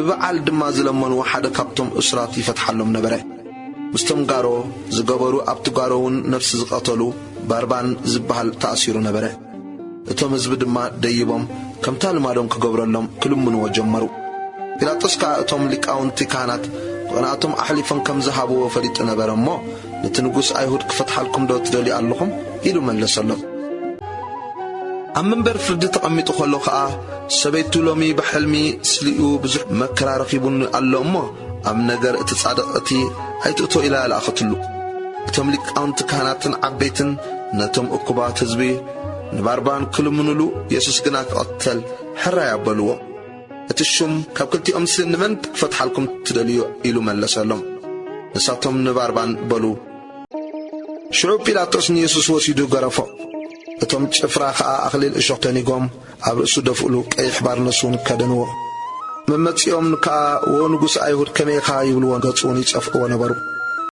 ብበዓል ድማ ዝለመንዎ ሓደ ካብቶም እሱራት ይፈትሓሎም ነበረ። ምስቶም ጋሮ ዝገበሩ ኣብቲ ጋሮ እውን ነፍሲ ዝቐተሉ ባርባን ዝበሃል ተኣሲሩ ነበረ። እቶም ህዝቢ ድማ ደይቦም ከምታ ልማዶም ክገብረሎም ክልምንዎ ጀመሩ። ጲላጦስ ከኣ እቶም ሊቃውንቲ ካህናት ብቕንኣቶም ኣሕሊፎም ከም ዝሃብዎ ፈሊጡ ነበረ እሞ፣ "ነቲ ንጉስ ኣይሁድ ክፈትሓልኩም ዶ ትደልዩ ኣለኹም?" ኢሉ መለሰሎም። ኣብ መንበር ፍርዲ ተቐሚጡ ከሎ ኸኣ፣ ሰበይቱ ሎሚ ብሕልሚ ስሊኡ ብዙሕ መከራ ረኺቡኒ ኣሎ እሞ፣ ኣብ ነገር እቲ ጻድቕ እቲ ኣይትእቶ ኢላ ለኣኸትሉ። እቶም ሊቃውንቲ ካህናትን ዓበይትን ነቶም እኩባት ህዝቢ ንባርባን ክልምኑሉ፣ የሱስ ግና ክቐተል ሕራይ ኣበልዎ። እቲ ሹም፣ "ካብ ክልቲኦም ስለ ንመን ክፈትሓልኩም ትደልዩ?" ኢሉ መለሰሎም። ንሳቶም ንባርባን በሉ። ሽዑ ጲላጦስ ንየሱስ ወሲዱ ገረፎ። እቶም ጭፍራ ኸኣ ኣኽሊል እሾኽ ተኒጎም ኣብ ርእሱ ደፍእሉ፣ ቀይሕ ባርነስ እውን ከደንዎ። መመጺኦም ከኣ፣ "ወ ንጉስ ኣይሁድ ከመይ ኢኻ?" ይብልዎ፣ ገጹ እውን ይጸፍዕዎ ነበሩ።